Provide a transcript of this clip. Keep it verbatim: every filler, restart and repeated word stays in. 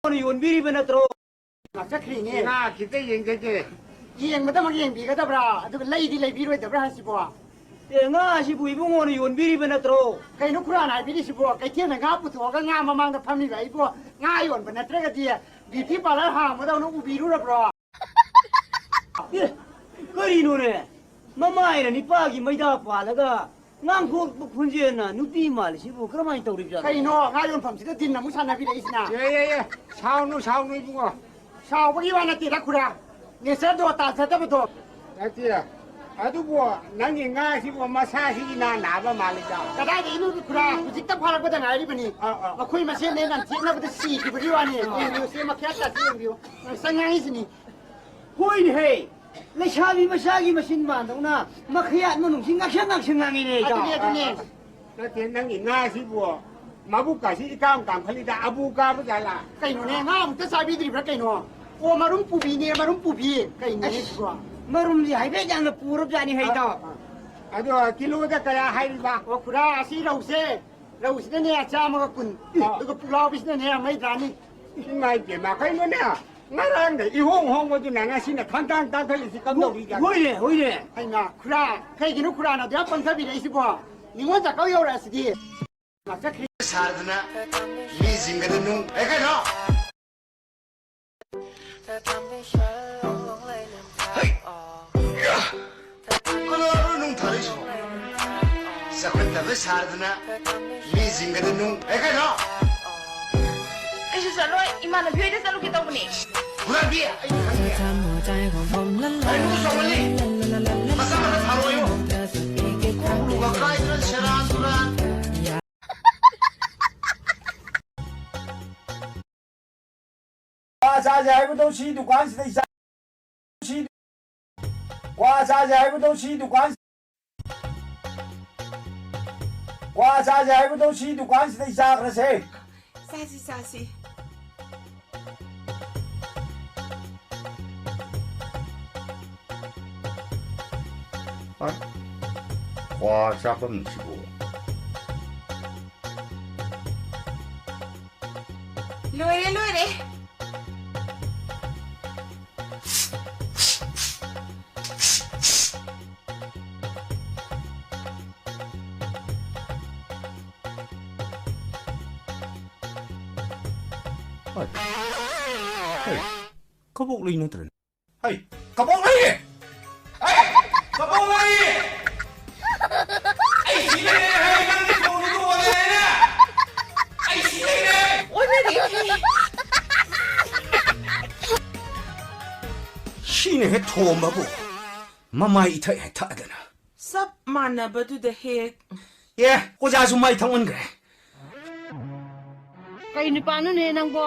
ꯏꯕꯨꯡꯉꯣꯅ ꯌꯣꯟꯕꯤꯔꯤꯕ ꯅꯠꯇ꯭ꯔꯣ? ꯆꯠꯈ꯭ꯔꯤꯅꯦ꯫ ꯉꯥ ꯈꯤꯇ ꯌꯦꯡꯖꯒꯦ꯫ ꯌꯦꯡꯕꯗꯃꯛ ꯌꯦꯡꯕꯤꯒꯗꯕ꯭ꯔꯥ? ꯑꯗꯨꯒ ꯂꯩꯗꯤ ꯂꯩꯕꯤꯔꯣꯏꯗꯕ꯭ꯔꯥ ꯍꯥꯏꯁꯤꯕꯣ? ꯑꯦ, ꯉꯥ ꯑꯁꯤꯕꯨ ꯏꯕꯨꯡꯉꯣꯅ ꯌꯣꯟꯕꯤꯔꯤꯕ ꯅꯠꯇ꯭ꯔꯣ? ꯀꯩꯅꯣ ꯈꯨꯔꯥꯅ ꯍꯥꯏꯕꯤꯔꯤꯁꯤꯕꯣ? ꯀꯩꯊꯦꯜꯗ ꯉꯥ ꯄꯨꯊꯣꯛꯑꯒ ꯉꯥ ꯃꯃꯥꯡꯗ ꯐꯝꯃꯤꯕ ꯑꯩꯕꯨ ꯉꯥ ꯌꯣꯟꯕ ꯅꯠꯇ꯭ꯔꯒꯗꯤ ꯕ꯭ꯌꯨꯇꯤ ꯄꯥꯔꯂꯔ ꯍꯥꯡꯕꯗꯧꯅ ꯎꯕꯤꯔꯨꯔꯕ꯭ꯔꯣ? ꯑꯦ, ꯀꯔꯤꯅꯣꯅꯦ? ꯃꯃꯥꯏꯅ ꯅꯤꯄꯥꯒꯤ ꯃꯩꯗꯥ ꯄꯥꯜꯂꯒ ꯉꯥꯡꯊꯣꯛꯄ ꯈꯣꯟꯖꯦꯜꯅ ꯅꯨꯄꯤ ꯃꯥꯜꯂꯤꯁꯤꯕꯨ ꯀꯔꯝꯍꯥꯏꯅ ꯇꯧꯔꯤꯕꯖꯥꯠꯅꯣ? ꯀꯩꯅꯣ ꯉꯥ ꯌꯣꯟꯐꯝꯁꯤꯗ ꯗꯤꯟ ꯑꯃꯨꯛ ꯁꯥꯟꯅꯕꯤꯔꯛꯏꯁꯤꯅ? ꯑꯦ, ꯑꯦ, ꯑꯦ, ꯁꯥꯎꯅꯨ, ꯁꯥꯎꯅꯨ ꯏꯕꯨꯡꯉꯣ꯫ ꯁꯥꯎꯕꯒꯤ ꯋꯥ ꯅꯠꯇꯦꯗ ꯈꯨꯔꯥ, ꯅꯦꯆꯔꯗꯣ ꯇꯥꯖꯗꯕꯗꯣ꯫ ꯅꯠꯇꯦ, ꯑꯗꯨꯕꯨ ꯅꯪꯒꯤ ꯉꯥꯁꯤꯕꯨ ꯃꯁꯥꯁꯤ ꯏꯅꯥ ꯅꯥꯕ ꯃꯥꯜꯂꯤꯗ꯫ ꯀꯗꯥꯏꯗꯒꯤꯅꯣꯗ ꯈꯨꯔꯥ, ꯍꯧꯖꯤꯛꯇ ꯐꯥꯔꯛꯄꯗ ꯉꯥꯏꯔꯤꯕꯅꯤ꯫ ꯑꯥ, ꯑꯥ꯫ ꯃꯈꯣꯏ ꯃꯁꯦꯟꯅꯦ ꯅꯝꯊꯦꯛꯅꯕꯗ ꯁꯤꯈꯤꯕꯒꯤ ꯋꯥꯅꯤ꯫ ꯑꯥ꯫ ꯌꯦꯡꯕꯤꯌꯨꯁꯦ, ꯃꯈꯌꯥꯠ ꯇꯥꯁꯤ ꯌꯦꯡꯕꯤꯌꯨ꯫ ꯉꯥꯛꯁꯪ ꯉꯥꯡꯉꯤꯁꯤꯅꯤ꯫ ꯍꯣꯏꯅꯦꯍꯦ, ꯂꯩꯁꯥꯕꯤ ꯃꯁꯥꯒꯤ ꯃꯆꯤꯟ ꯕꯥꯟꯗꯧꯅ ꯃꯈꯌꯥꯠ ꯃꯅꯨꯡꯁꯤ ꯉꯥꯛꯁꯪ ꯉꯥꯛꯁꯪ ꯉꯥꯡꯉꯤꯅꯦ, ꯏꯇꯥꯎ꯫ ꯑꯗꯨꯅꯦ, ꯑꯗꯨꯅꯦ꯫ ꯅꯠꯇꯦ, ꯅꯪꯒꯤ ꯉꯥꯁꯤꯕꯨ ꯃꯕꯨꯛꯀꯁꯤ ꯏꯀꯥꯝ ꯀꯥꯝꯈꯠꯂꯤꯗ, ꯑꯕꯨ ꯀꯥꯕ ꯖꯥꯠꯂꯥ? ꯀꯩꯅꯣꯅꯦ, ꯉꯥ ꯑꯃꯨꯛꯇ ꯆꯥꯕꯤꯗ꯭ꯔꯤꯕ꯭ꯔꯥ ꯀꯩꯅꯣ? ꯑꯣ, ꯃꯔꯨꯝ ꯄꯨꯕꯤꯅꯦ, ꯃꯔꯨꯝ ꯄꯨꯕꯤ꯫ ꯀꯩꯅꯣꯅꯦ ꯑꯁ, ꯁꯤꯕꯣ? ꯃꯔꯨꯝꯁꯤ ꯍꯥꯏꯐꯦꯠ ꯌꯥꯝꯅ ꯄꯨꯔꯕꯖꯥꯠꯅꯤ, ꯍꯩ ꯏꯇꯥꯎ꯫ ꯑ, ꯑ꯫ ꯑꯗꯣ ꯀꯤꯂꯣꯗ ꯀꯌꯥ ꯍꯥꯏꯔꯤꯕ? ꯑꯣ, ꯈꯨꯔꯥ, ꯑꯁꯤ ꯔꯧꯁꯦ, ꯔꯧꯁꯤꯅꯅꯦ, ꯆꯥꯝꯃꯒ ꯀꯨꯟ꯫ ꯑ꯫ ꯑꯗꯨꯒ ꯄꯨꯛꯂꯥꯎꯕꯤꯁꯤꯅꯅꯦ, ꯃꯩꯗ꯭ꯔꯥꯅꯤ꯫ ꯏꯃꯥ ꯏꯕꯦꯝꯃ, ꯀꯩꯅꯣꯅꯦ? ꯉꯔꯥꯡꯗ ꯏꯍꯣꯡ ꯍꯣꯡꯕꯗꯨꯅ ꯉꯁꯤꯅ ꯈꯪꯇꯥꯡ ꯇꯥꯡꯈꯠꯂꯤꯁꯤ ꯀꯝꯗꯧꯔꯤꯖꯥꯠꯅꯣ? ꯍꯣꯏꯅꯦ, ꯍꯣꯏꯅꯦ꯫ ꯍꯩꯃꯥ, ꯈꯨꯔꯥ, ꯀꯩꯒꯤꯅꯣ ꯈꯨꯔꯥꯅ ꯑꯗꯨꯌꯥꯝ ꯄꯪꯊꯕꯤꯔꯛꯏꯁꯤꯕꯣ? ꯅꯤꯉꯣꯜ ꯆꯥꯛꯀꯧ ꯌꯧꯔꯛꯑꯁꯤꯗꯤ꯫ ꯆꯠꯈ꯭ꯔꯤ꯫ ꯁꯥꯗꯅ ꯃꯤꯁꯤꯡꯒꯗ ꯅꯨꯡ-, ꯑꯦ, ꯀꯩꯅꯣ? ꯍꯩ! ꯌꯥ! ꯀꯅꯥꯅꯣ ꯅꯨꯡ ꯊꯥꯔꯛꯏꯁꯤꯕꯣ? ꯆꯥꯎꯈꯠꯇꯕ ꯁꯥꯗꯅ ꯃꯤꯁꯤꯡꯒꯗ ꯅꯨꯡ-, ꯑꯦ, ꯀꯩꯅꯣ? ꯑꯩꯁꯨ ꯆꯠꯂꯣꯏ, ꯏꯃꯥꯟꯅꯕꯤ ꯍꯣꯏꯗ ꯆꯠꯂꯨꯒꯦ ꯇꯧꯕꯅꯦ꯫ ꯍꯨꯔꯥꯟꯕꯤ, ꯑꯩ ꯈꯪꯉꯦ꯫ ꯀꯩꯅꯣ ꯆꯥꯎꯃꯜꯂꯤ? ꯃꯆꯥ ꯈꯔ ꯊꯥꯔꯛꯑꯣꯌꯣ꯫ ꯀꯣꯛꯂꯨꯒ ꯀꯥꯏꯗꯅ ꯁꯦꯔꯥꯟ ꯇꯨꯔꯥꯟ꯫ ꯀ꯭ꯋꯥ ꯆꯥꯁꯦ ꯍꯥꯏꯕꯗꯣ ꯁꯤ ꯗꯨꯀꯥꯟꯁꯤꯗꯩ ꯆꯥ-, ꯁꯤ, ꯀ꯭ꯋꯥ ꯆꯥꯁꯦ ꯍꯥꯏꯕꯗꯣ ꯁꯤ ꯗꯨꯀꯥꯟ, ꯀ꯭ꯋꯥ ꯆꯥꯁꯦ ꯍꯥꯏꯕꯗꯣ ꯁꯤ ꯗꯨꯀꯥꯟꯁꯤꯗꯩ ꯆꯥꯈ꯭ꯔꯁꯦ꯫ ꯆꯥꯁꯤ, ꯆꯥꯁꯤ꯫ ꯑ? ꯀ꯭ꯋꯥ ꯆꯥꯐꯝꯁꯤꯕꯨ? ꯂꯣꯏꯔꯦ, ꯂꯣꯏꯔꯦ꯫ ꯍꯣꯏ꯫ ꯍꯣꯏ꯫ ꯀꯕꯣꯛ ꯂꯩ ꯅꯠꯇ꯭ꯔꯅꯦ? ꯍꯩ, ꯀꯕꯣꯛ ꯂꯩꯌꯦ! ꯍꯩ, ꯀꯕꯣꯛ ꯂꯩꯌꯦ! ꯑꯩ ꯁꯤ ꯂꯩꯔꯦ ꯍꯩ, ꯅꯪꯒꯤ ꯊꯣꯡꯗꯨꯗ ꯑꯣꯟꯅꯔꯦꯅꯦ! ꯑꯩ ꯁꯤ ꯂꯩꯔꯦ! ꯑꯣꯟꯅꯔꯦ! ꯁꯤꯅ ꯍꯦꯛ ꯊꯣꯝꯕꯕꯨ ꯃꯃꯥꯏ ꯏꯊꯛ ꯍꯦꯛ ꯊꯛꯑꯗꯅ꯫ ꯆꯞ ꯃꯥꯟꯅꯕꯗꯨꯗ ꯍꯦꯛ꯫ ꯑꯦ, ꯑꯣꯖꯥꯁꯨ ꯃꯥꯏ ꯊꯛꯃꯟꯈ꯭ꯔꯦ꯫ ꯀꯩ ꯅꯨꯄꯥꯅꯣꯅꯦ ꯅꯪꯕꯣ?